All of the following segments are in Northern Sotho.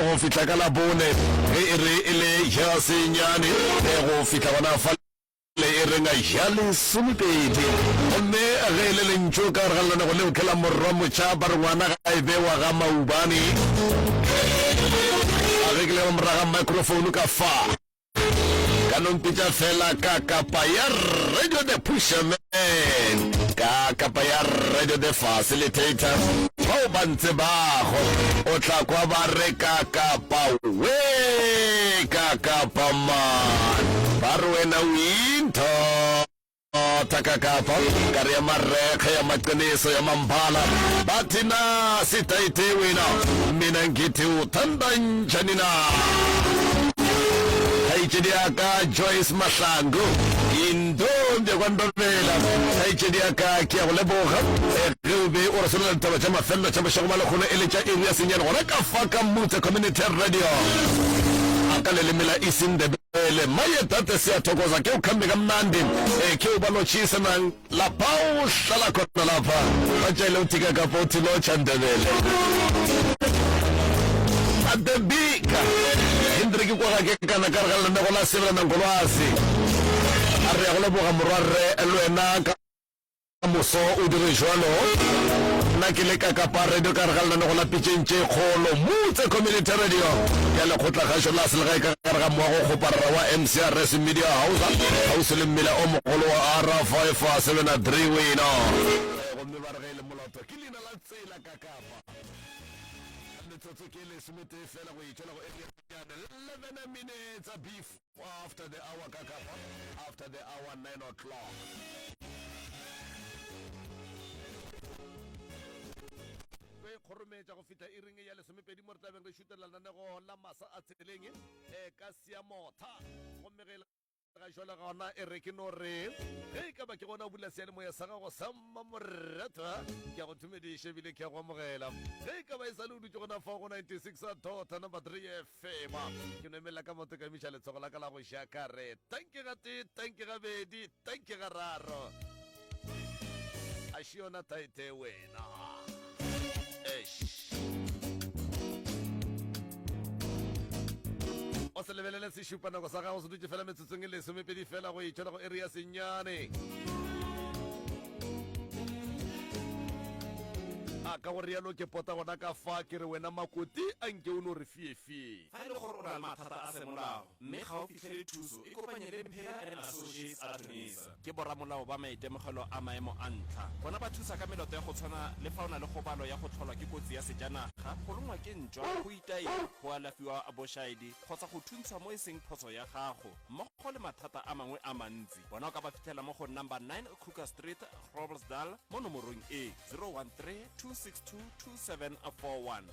Go fihla ka Labone ge iri e le ya senyane go fihla gona fa le e reng ya lesomepedi. Gomme ge e le lentšu ka gare ga lenanego leo ke la morwa motšha ba re ngwana ga e be wa ga Maubane. A ge ke le ka moraga microphone ka fa. Ka no mpitša fela ka kapa ya Radio The Pusherman, ka kapa ya Radio The Facilitator. Bao ba ntsebago o tla kwa ba re ka kapa we, ka kapa man, ba re wena o intho. Takakapa, ka re ya marekge ya maqiniso ya mamphala bathi na sitaite wena mina ngithi uthanda njani na kgaetšedi ya ka Joyce Mahlangu intombi kwandobela kgaetšedi ya ka ke ya go leboga eh, ge o be o re solela ditaba tša mafelelo tša bošego ba lekgolo e le tša iri ya senyane gona ka fa ka Mutse Community Radio a ka leleme la Isindebele Ele maye tate siyathokoza ke ukhambe kamnandi eh ke ubalotshise na lapha uhlala khona lapha batshele uthika kapha uthi lotsha Ndebele Adebika Hendrik kwa ga ke kana ka re ga lenanego la sebelana ngolwazi a re ya go leboga morwarre le wena ka Moso o dire jwalo. Nna ke le ka Kapa Radio ka re ga lenanego la Pitšeng tše Kgolo, Motse Community Radio ya lekgotlakgašo la selegae ka gare ga moago kgoparara wa MCRS Media House kgauswi le mmila o mogolo wa R573 wena. Gomme ba re ge e le Moloto ke leina la tsela ka Kapa. Metsotso ke lesometee fela go etšwela go iri ya 11 minutes before. After the hour ka kapa after the hour 9 o'clock. Tlo ikgorometša go fihla iring ya lesomepedi mo re tlabeng re šutela lenanego la masa a tseleng e ka siamotha gomme ge e ga jwale gona e re ke no re ge e ka ba ke gona o bula seyalemoya sa gago sa mmamoratwa ke a go thumediša ebile ke a go amogela ge e ka ba e sa le o dutše gona fao go 96 dot number 3 Fema. Ke no emelela ka maoto ka emiša letsogo la ka la go ja ka re, Tanki gatee, tanki gabedi, tanki gararo. A še yona thaethe wena. Eish. O se lebelele sešupanako sa gago se dutše fela metsotsong e lesomepedi fela go etšwa le go iri ya senyane. A ka go realo ke pota gona ka fa ke re wena makoti a nke o no re fiefie. Fa e le gore o na le mathata a semolao mme ga o fihlele thuso, ikopanye le Mphela and Associates Attorneys. Ke boramolao ba maitemogelo a maemo a ntlha. Bona ba thusa ka melato ya go tshwana le fa o na le kgobalo ya go tlholwa ke kotsi ya sejanaga, go longwa ke ntšwa, go itaiwa, go alafiwa bošaedi kgotsa go thuntshwa mo e seng phoso ya gago, mmogo le mathata a mangwe a mantsi. Bona o ka ba fitlhela mo go number 9 Kruger Street, Groblersdal mo nomorong e 013-262-2741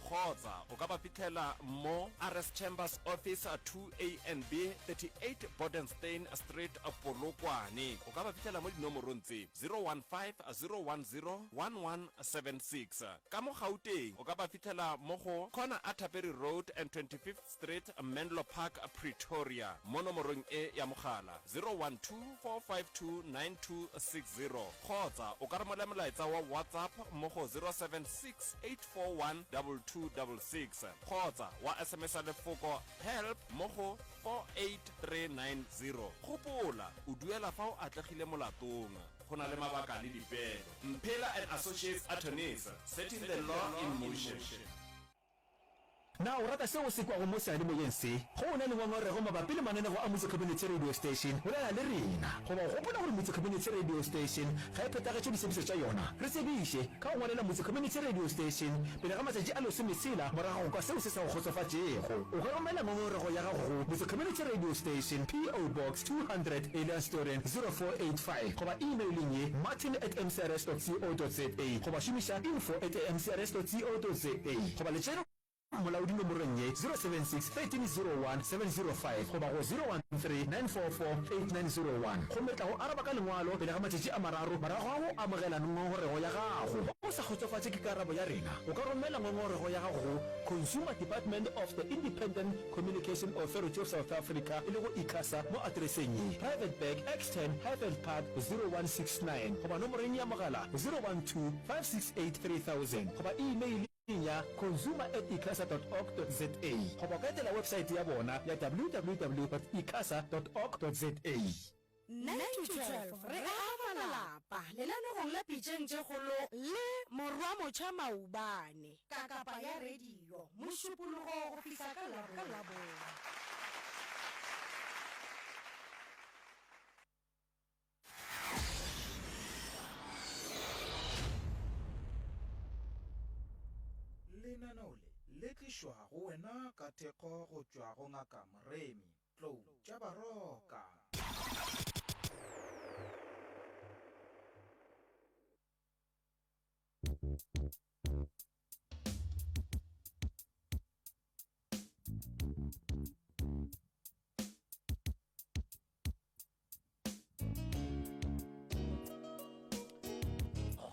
kgotsa o ka ba fitlhela mo RS Chambers Office 2A and B 38 Bodenstein Street, Polokwane. O ka ba fitlhela mo dinomorong tse 015-010-1176. Ka mo Gauteng o ka ba fitlhela mo go corner Atterbury Road and 25th Street, Menlo Park, Pretoria, mo nomorong e ya mogala, 012-452-9260, kgotsa o ka romela molaetsa wa WhatsApp mo go 076-841-2266, kgotsa wa SMS-a lefoko help mo go 48390. Gopola, o duela fa o atlegile molatong. Go na le mabaka le dipeelo. Mphela and Associates Attorneys, setting the law in motion. Na o rata seo o se kwago mo seyalemoyeng se? Ge o na le ngongorego mabapi le mananego a Motse Community Radio Station, bolela le rena. Goba o gopola gore Motse Community Radio Station ga e phethagetše ditshephišo tša yona? Re tsebiše ka go ngwalela Motse Community Radio Station pele ga matšatši a lesometshela morago ga go kwa seo se sa go kgotsofatšego. O ka romela ngongorego ya gago go Motse Community Radio Station, PO. Box 200, Elianstoren, 0485 goba e-mailing ye martin at mcrs dot co dot za goba šomiša info at mcrs dot co dot za goba letšere molaodi nomorong ye 076 1301 705 goba go 013 944 8901 gomme re tla go araba ka lengwalo pele ga matšatši a mararo morago ga go amogela ngongorego ya gago. Ge o sa kgotsofatše ke karabo ya rena, o ka romela ngongorego ya gago go Consumer Department of the Independent Communication Authority of South Africa, e lego ICASA, mo atereseng ye, Private Bag, X10, Highveld Park, 0169, goba nomoreng ya mogala 012 568 3000, goba e-mail. ya consumer at icasa dot org dot za goba o ka etela websaete ya bona ya www dot icasa dot org dot za. 9 to 12 re aga malapa lenanegong la Pitšeng tše Kgolo le Morwa Motšha Maubane ka kapa ya radio Mošupologo go fihla ka Labone. Lenaneo le le tlišwa go wena ka thekgo go tšwa go Ngaka Moremi, Tlou tša Baroka.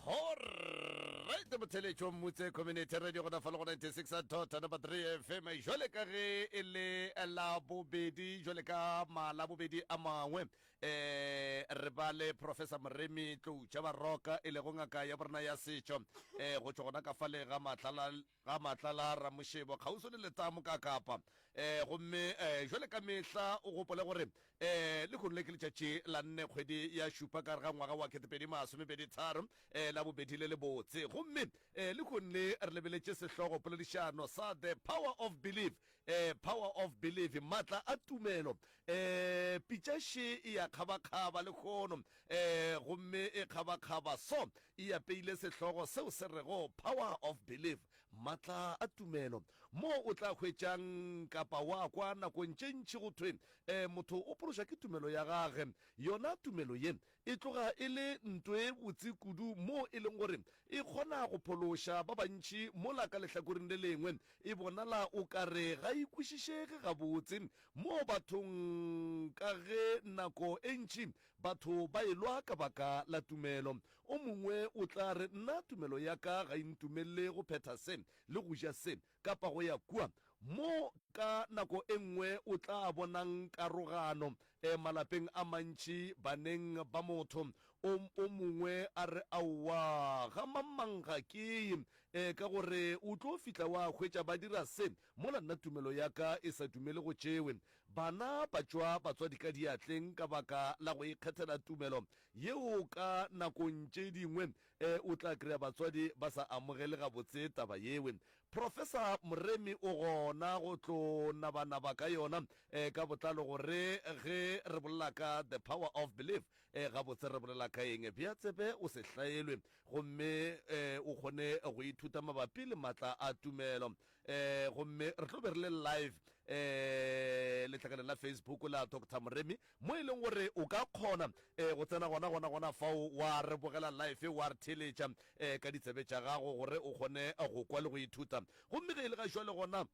Alright, motheletšo Mmutse Community Radio gona fa le go 96 dot number 3 FM jwale ka ge e le la bobedi jwale ka malabobedi a mangwe eh re ba le Professor Moremi Tloutša Baroka e lego ngaka ya borena ya setšo eh go tšwa gona ka fale ga matlala ga Matlala Ramošebo kgauswi le Letamo ka Kapa. Um gomme um jwale ka mehla o gopole gore um lehono le ke letšatši la nne kgwedi ya šupa ka gare ga ngwaga wa 2023, um la bobedi le lebotse. Gomme um lehono le re lebeletše sehlogo poledišano sa The Power of Belief, um Power of Belief, maatla a tumelo. Um pitša še e ya kgabakgaba lehono, um gomme e kgabakgaba so e apeile sehlogo seo se rego Power of Belief, Matla a Tumelo, moo o tla hwetšang kapa wa kwa nakong tše ntši go thwe motho o pološwa ke tumelo ya gage. Yona tumelo ye e tloga e le nto e botse kudu moo e leng gore e kgona go phološa ba bantši mola ka lehlakoreng le lengwe e bonala o ka re ga e kwešišege gabotse moo bathong ka ge nako e ntši Batho ba elwa ka baka la tumelo. O mongwe o tla re, Nna tumelo ya ka ga e ntumelele go phetha se, le go ja se, kapa go ya kua. Mo ka nako e nngwe o tla bonang karogano e malapeng a mantši baneng ba motho. O, o mongwe a re, Aowa, ga mang-mang ga ke ye, e, ka gore o tlo fihla wa hwetša ba dira se, mola nna tumelo ya ka e sa dumele go tšewe. Bana ba tšwa batswadi ka diatleng ka baka la go ikgethela tumelo yeo ka nakong tše dingwe o tla kry-a batswadi ba sa amogele gabotse taba yewe. Professor Moremi o gona go tlo nabanaba ka yona ka botlalo gore ge re bolela ka the power of belief gabotse re bolela ka eng. Bea tsebe o se hlaelwe gomme o kgone go ithuta mabapi le matla a tumelo. Eh, gomme re tlo be re le live eh letlakaleng la Facebook la Dr Moremi mo e leng gore o ka kgona eh go tsena gona gona gona fao wa re bogela live wa re theletša eh ka ditsebe tša gago gore o kgone go kwa le go ithuta. Gomme ge e le ga jwale gona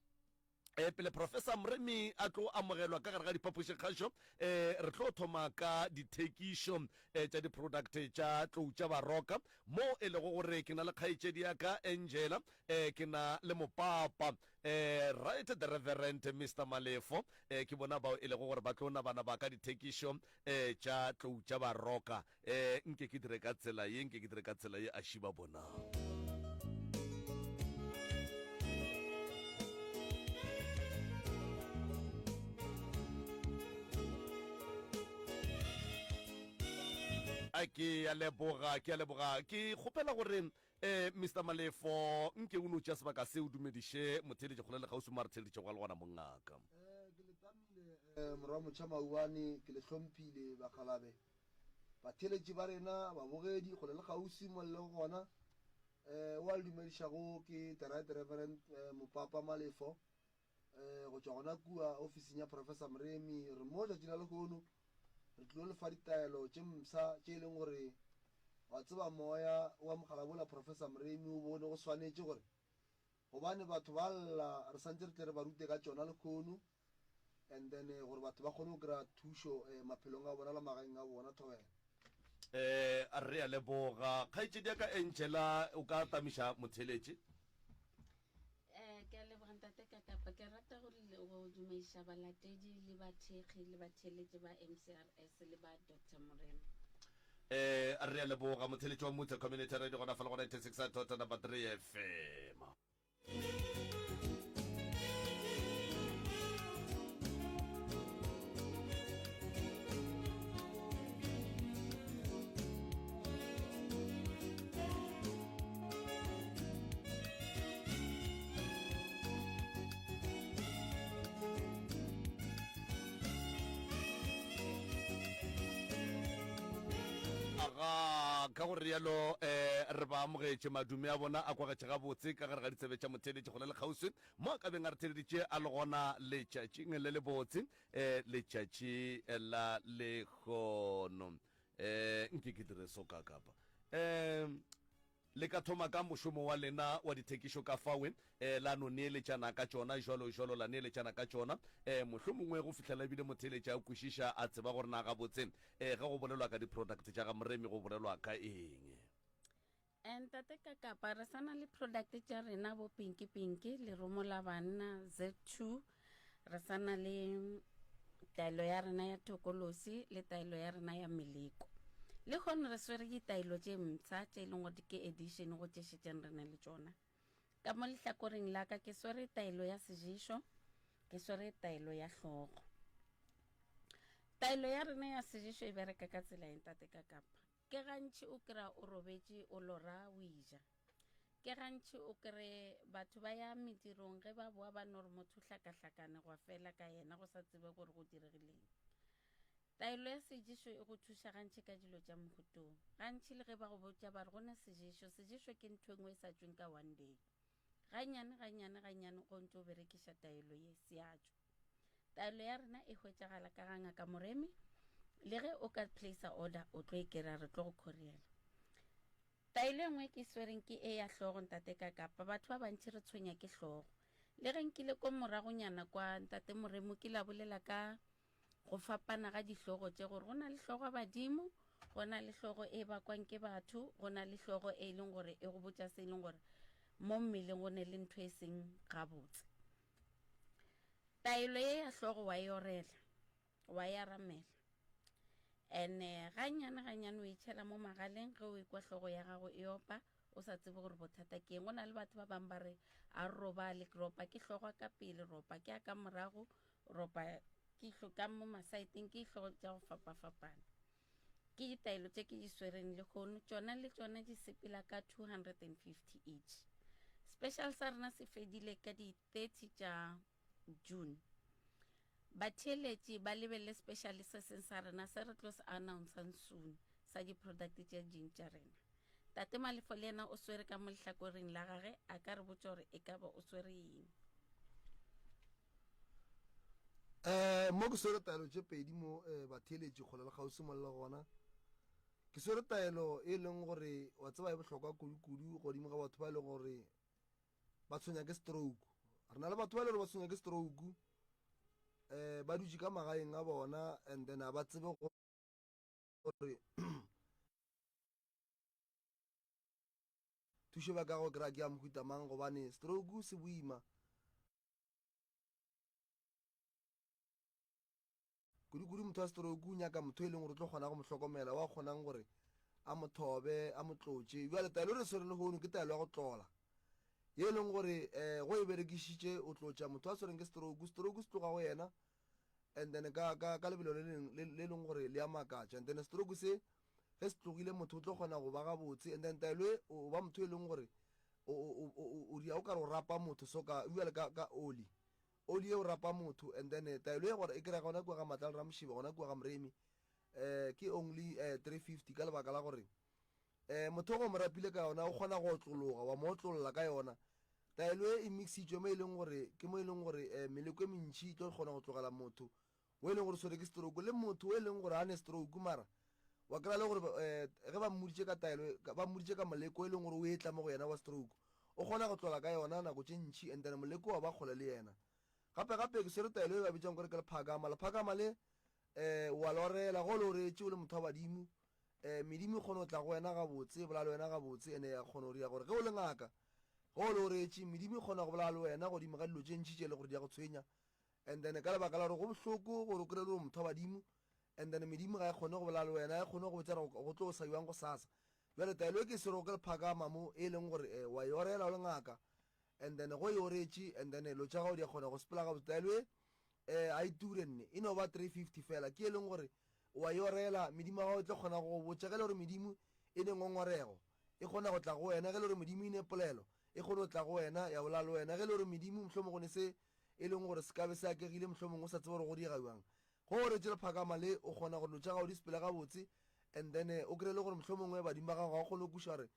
eh pele Professor Moremi a tlo amogelwa ka gare ga diphapošikgašo eh re tlo thoma ka dithekišo eh tša di-product tša tlou tša baroka mo e lego gore ke na le kgaetšedi ya ka Angela Eh, ke na le mopapa, eh, right the Reverend Mister Malefo, eh, ke bona bao e lego gore ba tlo nabana ba ka dithekišo, eh, tša tlou tša baroka. Eh, nke ke dire ka tsela ye, nke ke dire ka tsela ye, a šiba bona. A ke a leboga, ke a leboga. Ke kgopela gore Eh, Mister Malefo, nke o no tšea sebaka se o dumediše motheeletši kgole le kgauswi mo a re theeleditšego a le gona mongaka. Eh, ke le tamile, eh, morwa motšha Mauwane, ke le hlomphile bakgalabe, batheeletši ba rena, babogedi kgole le kgauswi mo le lego gona. Eh, o a le dumedišago ke The Right Reverend eh, Mopapa Malefo, eh, go tšwa gona kua ofising ya Professor Moremi. Re mo tšatši la lehono re tlilo le fa ditaelo tše mpsha tše e leng gore Wa tseba moya wa mogalabola Professor Moremi o bone go swanetše gore gobane batho ba lla re santse re tle re ba rute ka tšona lekhono and then eh, gore batho ba kgone go kry-a thušo eh, maphelong a bona le magaeng a bona thobela. Eh, re a leboga kgaetšedi ya ka Angela, o ka tamiša motheeletši? Eh, ke a leboga ntate Kakapa. Ke rata go go dumediša balatedi le bathekgi le batheeletši ba MCRS le ba Doctor Moremi. Eh, re a leboga motheeletši wa Mutse Community Radio gona fa le go 96 dot number 3 FM. Aga, ka go realo um re ba amogetše madume a bona a kwagetše gabotse ka gare ga ditsebe tša motheeletši kgole le kgauswi mo a ka beng a re theeleditše a le gona letšatšing le lebotse um letšatši la lehono um nke ke dire so ka kapa um Le ka thoma ka mošomo wa lena wa dithekišo ka fawe, eh, la no neeletšana ka tšona, jwalo, jwalo, la neeletšana ka tšona, eh, mohlomongwe go fihlela ebile motheeletši a kwešiša, a tseba gore na gabotse, eh, ge go bolelwa ka di-product tša ga Moremi go bolelwa ka eng. Eh, Ntate Kakapa, re sa na le product tša rena bo Pinky Pinky, Lerumo la Banna, Z2, re sa na le taelo ya rena ya thokolosi le taelo ya rena ya meleko. Le kgono re swere ditaelo tše mpsha tše e leng gore ke edition go tše šetšeng re na le tšona. Ka mo lehlakoreng la ka ke swere taelo ya seješo, ke swere taelo ya hlogo. Taelo ya rena ya seješo e bereka ka tsela eng tate ka kapa? Ke gantši o kry-a o robetše o lora o ija. Ke gantši o kry batho ba ya medirong ge ba boa ba no re motho hlakahlakane gwa fela ka yena go sa tsebe gore go diregileng. Taelo ya seješo e go thuša gantši ka dilo tša mohutong. Gantši le ge ba go botša ba re go na seješo, seješo ke ntho e nngwe e sa tšweng ka one day. Gannyane gannyane gannyane go ntse o berekiša taelo ye, se a tšwa. Taelo ya rena e hwetšagala ka ga Ngaka Moremi. Le ge o ka placer order o tlo e kry-a, re tlo go couriela. Taelo e nngwe ke swereng ke e ya hlogo ntate ka kapa batho ba bantši re tshwenya ke hlogo. Le ge nkile ko moragonyana kwa ntate Moremi ke la bolela ka go fapana ga dihlogo tše gore go na le hlogo ya badimo, go na le hlogo e bakwang ke batho, go na le hlogo e leng gore e go botša se e leng gore mo mmeleng go ne le ntho e seng gabotse. Taelo ye ya hlogo wa e orela, wa e aramela. Ene gannyane gannyane o e tšhela mo magaleng ge o ekwa hlogo ya gago e opa, o sa tsebe gore bothata ke eng. Go na le batho ba bangwe ba re a re robale, ke ropa ke hlogo ka pele, ropa ke ya ka morago, ropa ke ka mo masaeteng, ke hlogo tša go fapafapana. Ke ditaelo tše ke di swereng lehono, tšona le tšona di sepela ka 250 each. Special sa rena se fedile ka di 30 tša June. Batheeletši ba lebelele special se seng sa rena se re tlo se announcang soon sa di-product tše ding tša rena. Tate Malefo le yena o swere ka mo lehlakoreng la gage, a ka re botša gore e ka ba o swere eng. Um mo ke swere taelo tše pedi mo um batheeletši kgole le kgauswi mo le le gona. Ke swere taelo e leng gore wa tseba e bohlokwa kudu-kudu godimo ga batho ba e leng gore ba tshwenya ke stroke. Re na le batho ba e leng gore ba tshwenya ke stroke um ba dutše ka magaeng a bona and then ga ba tsebe gore thušo ba ka go kry-a ke ya mohuta mang gobane stroke se boima. Kudu-kudu motho wa stroke o nyaka motho e leng gore o tlo kgona go mo hlokomela, wa kgonang gore a mo thobe, a mo tlotše. Bjale taelo e re swereng lehono ke taelo ya go tlola, ye e leng gore um go e berekišitše o tlotša motho a swereng ke stroke, stroke se tloga go yena and then ka, ka, ka lebelo le leng le, le leng gore le a makatša. And then stroke se ge se tlogile motho o tlo kgona go ba gabotse. And then taelo e o ba motho e leng gore o, o, o, o, o dia o ka re o rapa motho so ka bjale ka, ka oli. Oli ye o rapa motho and then taelo ye gore e kry-a gona kua ga Matlala Ramošiba gona kua ga Moremi um ke only um 350 ka lebaka la gore um motho o mo rapile ka yona o kgona go otlologa wa mo otlolla ka yona. Taelo ye e mixitšwe mo e leng gore ke mo e leng gore um meleko e mentši e tlo kgona go tlogela motho o e leng gore o tshwerwe ke stroke le motho o e leng gore a ne stroke mara wa kry-a le gore um ge ba mmoditše ka taelo ba mmoditše ka moleko e leng gore o etla mo go yena wa stroke o kgona go tlola ka yona nako tše ntši and then moleko wa ba kgole le yena. Gape gape ke swere taelo e ba bitsang gore ke lephakama. Lephakama le um wa lorela ge o loretše o le motho wa badimo um medimo e kgona go tla go wena gabotse e bolela le wena gabotse ene ya kgona go dira gore ge o le ngaka ge o loretše medimo e kgona go bolela le wena godimo ga dilo tše ntši tše e le gore di ya go tshwenya and then ka lebaka la gore go bohloko gore o kry-e le gore motho wa badimo and then medimo ga e kgone go bolela le wena, ga e kgone go botša gore go tlo sa iwang gosasa. Bjale taelo e ke e swerego ke lephakama mo e leng gore wa e orela o le ngaka. And then go e oretše and then lo tša gago di a kgona go sepela gabotse. Taelo e eh a e ture nne, e no ba 350 fela. Ke e leng gore o a e orela, medimo ya gago e tlo kgona go go botša ge e le gore medimo e ne ngongorego, e kgona go tla go wena, ge e le gore medimo e ne polelo, e kgone go tla go wena ya bolela le wena, ge e le gore medimo mohlomongwe go ne se e leng gore se ka be se akegile mohlomongwe o sa tsebe gore go diega bjang. Go oretše lephakama le o kgona gore dilo tša gago di sepele gabotse and then o kry-e le gore mohlomongwe badimo ba gago ga o kgone go kwešiša gore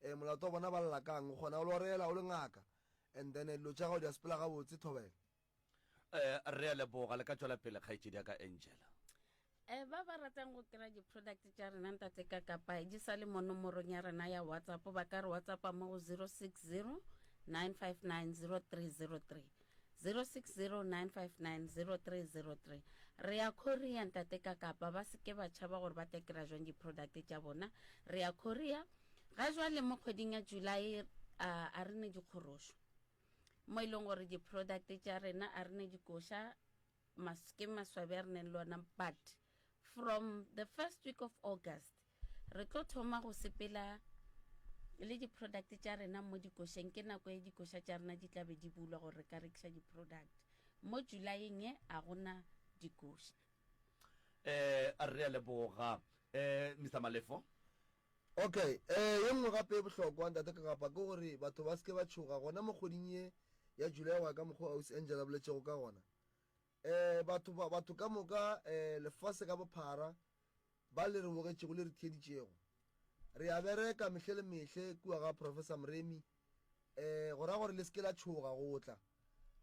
um molato wa bona ba lla kang, o kgona go lorela o le ngaka and then dilo tša gago di a sepela gabotse. Thobela. Eh, re a leboga, le ka tšwela pele kgaetšedi ya ka Angela. Eh, ba ba ratang go kry-a di-product tša rena ntate ka kapa di sa le mo nomorong ya rena ya whatsapp ba ka re whatsappa mo go 060 959 0303 060 959 0303 re ya korea ntate ka kapa ba seke ba tšhaba gore ba tla kry-a jwang di-product tša bona re ya korea ga jwale mo kgweding ya july a a re ne dikgorošo mo e leng gore di-product tša rena a re ne dikoša mas, ke maswabi a re neng le ona but from the first week of august re tlo thoma go sepela le di-product tša rena mo dikošeng ke nako e dikoša tša rena di tla be di bulwa gore re ka rekiša di-product mo julyeng ye a gona dikoša Eh, re a leboga eh, Mr Malefo. Okay, eh, ye nngwe gape e bohlokwa ntate Kakapa ke gore batho ba se ke ba tšhoga gona mo kgweding ye ya July go ya ka mokgwa Ausi Angel a boletšego ka gona. Eh, batho ba, batho ka moka eh, lefase ka bophara ba le re bogetšego le re theeditšego. Re a bereka mehle le mehle kua ga Professor Moremi eh, go ra gore le se ke la tšhoga go tla.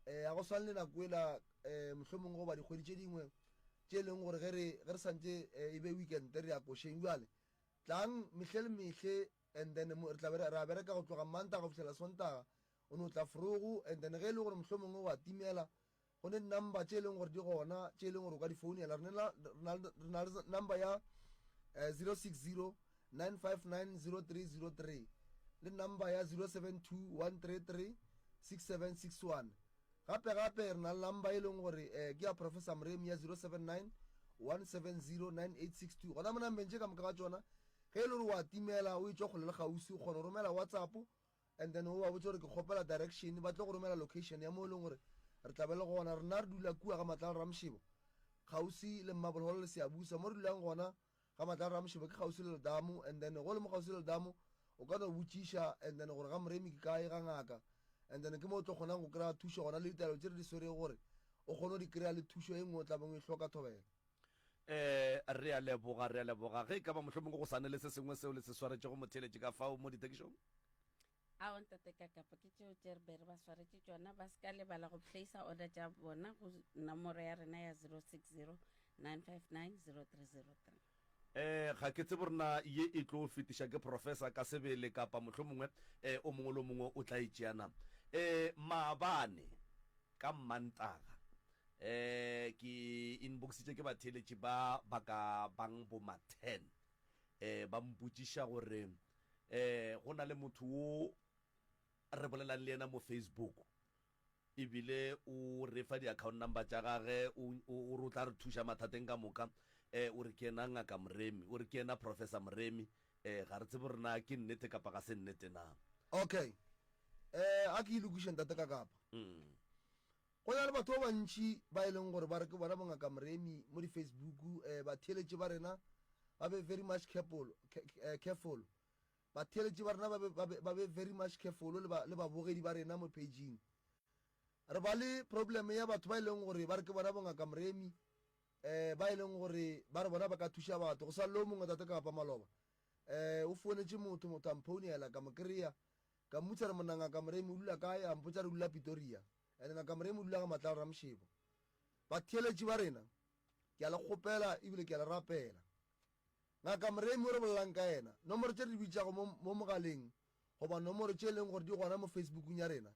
Eh, ga go swane le nako ela eh, mohlomongwe goba dikgwedi tše dingwe tše e leng gore ge re ge re santše eh, e be weekend re ya košeng bjale Tlang mehle le mehle and then re tla be re a bereka go tloga Mantaga go fihlela Sontaga. O no tla forogo and then ge e le gore mohlomongwe wa timela, go ne di-number tše e leng gore di gona tše e leng gore o ka di founela. Re na le number ya 060 959 0303 le number ya 072 133 6761. Gape gape re na le number e leng gore ke ya Professor Moremi ya 079 170 9862. Gona mo nambeng tše ka moka ga tšona, ge e le gore wa timela o etšwa kgole le kgauswi, o kgona go romela WhatsApp and then o ba botše gore ke kgopela direction, ba tlo go romela location ya mo e leng gore re tla be le gona. Rena re dula kua ga Matlala Ramshebo, kgauswi le Marble Hall le Siyabuswa. Mo re dulang gona Ga Matlala Ramshebo ke kgauswi le ledamo and then go le mo kgauswi le ledamo o ka no botšiša and then gore ga Moremi ke kae ga ngaka and then ke mo o tlo kgonang go kry-a thušo gona le ditaelo tše re di swerego gore o kgone go di kry-a le thušo e nngwe o tla beng o e hloka thobela. Eh, re a leboga, re a leboga. Ge e ka ba mohlomongwe go sa ne le se sengwe seo le se swaretšego motheeletši ka fao mo dithekišong? Ao ntate Kakapa, ke tšeo tše re be re ba swaretše tšona. Ba se ka lebala go placer order tša bona go nomoro ya rena ya 060 959 0303. Eh, ga ke tsebe gore na ye e tlo fetiša ke professor ka sebele kapa mohlomongwe eh, o mongwe le o mongwe o tla e tšea na. Eh, maabane ka Mmantaga eh, ke inboxitše ke batheeletši ba ba ka bang bo ma ten eh, ba mpotšiša gore Eh, go na le motho wo re bolelang le yena mo Facebook, ebile o re fa di-account number tša gage, o, o, o re o tla re thuša mathateng ka moka. Eh, o re ke yena Ngaka Moremi, o re ke yena Professor Moremi. Eh, ga re tsebe gore na ke nnete kapa ga se nnete na. Okay. Eh, a ke e lokiše Ntate Kakapa. Mm. Go na le batho ba bantši ba e leng gore ba re ke bona bongaka Moremi mo di-Facebook. Eh, batheeletši ba rena ba be very much careful, eh, careful. Batheeletši ba rena ba be, ba be, ba be very much careful le, ba, le babogedi ba rena mo paging. Re ba le problem ya batho ba e leng gore ba re ke bona bongaka Moremi, eh, ba e leng gore ba re bona ba ka thuša batho. Go sa le o mongwe tate kapa maloba, eh, o founetše motho, motho a mphounela, ka mo kry-a, ka mmotša re monna Ngaka Moremi o dula kae, a mpotša re dula Pretoria. And Ngaka Moremi o dula ga Matlala Ramshebo. Batheeletši ba rena, ke a le kgopela ebile ke a le rapela. Ngaka Moremi o re bolelang ka yena, nomoro tše re di bitšago mo, mo mogaleng goba nomoro tše e leng gore di gona mo Facebookung ya rena,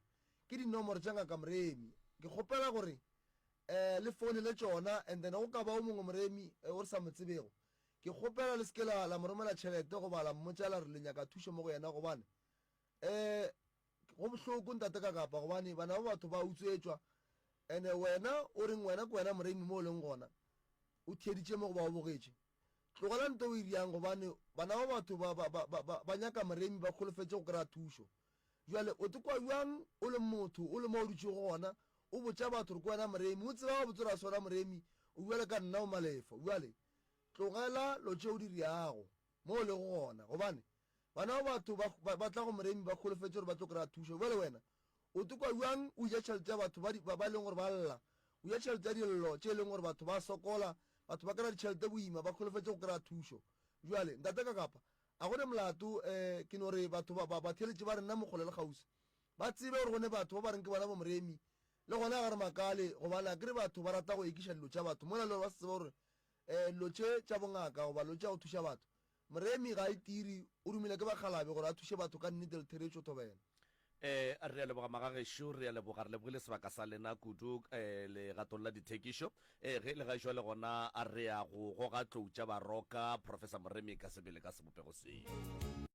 ke dinomoro tša Ngaka Moremi. Ke kgopela gore um le founele tšona and then go ka ba o mongwe Moremi o re sa mo tsebego, ke kgopela le se ke la, la mo romela tšhelete goba la mmotša la re le nyaka thušo mo go yena gobane um Go bohloko ntate Kakapa gobane bana ba batho ba utswetšwa ene wena o reng wena ke wena Moremi mo o leng gona o theeditše mo goba o bogetše tlogela nto o e riang gobane bana ba batho ba, ba, ba, ba, ba, ba nyaka Moremi ba kholofetše go kry-a thušo. Bjale o te kwa bjang o le motho, o le mo o dutšego gona, o botša batho gore ke wena Moremi, o tseba gabotse gore ga se wena Moremi, o bjale ka nna o Malefo. Bjale tlogela lo tše o di riago mo o lego gona, gobane bana ba batho ba, ba, ba tla go Moremi ba holofetše gore ba tlo kry-a thušo. Bjale wena o te kwa bjang o ja tšhelete ya batho ba, ba, ba e leng gore ba lla, o ja tšhelete ya dillo tše e leng gore batho ba sokola, batho ba kry-a ditšhelete boima, ba holofetše go kry-a thušo. Bjale, Ntate Kakapa, A go ne molato, eh, ke no re batho ba, ba, batheeletši ba rena mo kgole le kgauswi ba tsebe gore go ne batho ba ba reng ke bona bomoremi, le gona ga re makale, gobane akere batho ba rata go ekiša dilo tša batho mola le gore ba se tsebe gore, eh, dilo tše tša bongaka goba dilo tša go thuša batho, moremi ga a itire, o romile ke bakgalabe gore a thuše batho ka nnete le therešo thobela. E, re a leboga magagešo, re a leboga, re lebogile sebaka sa lena kudu e, legatong la dithekišo. E, ge e le ga jwale gona re ya go goga tlou tša baroka, Professor Moremi ka sebele ka sebopego se.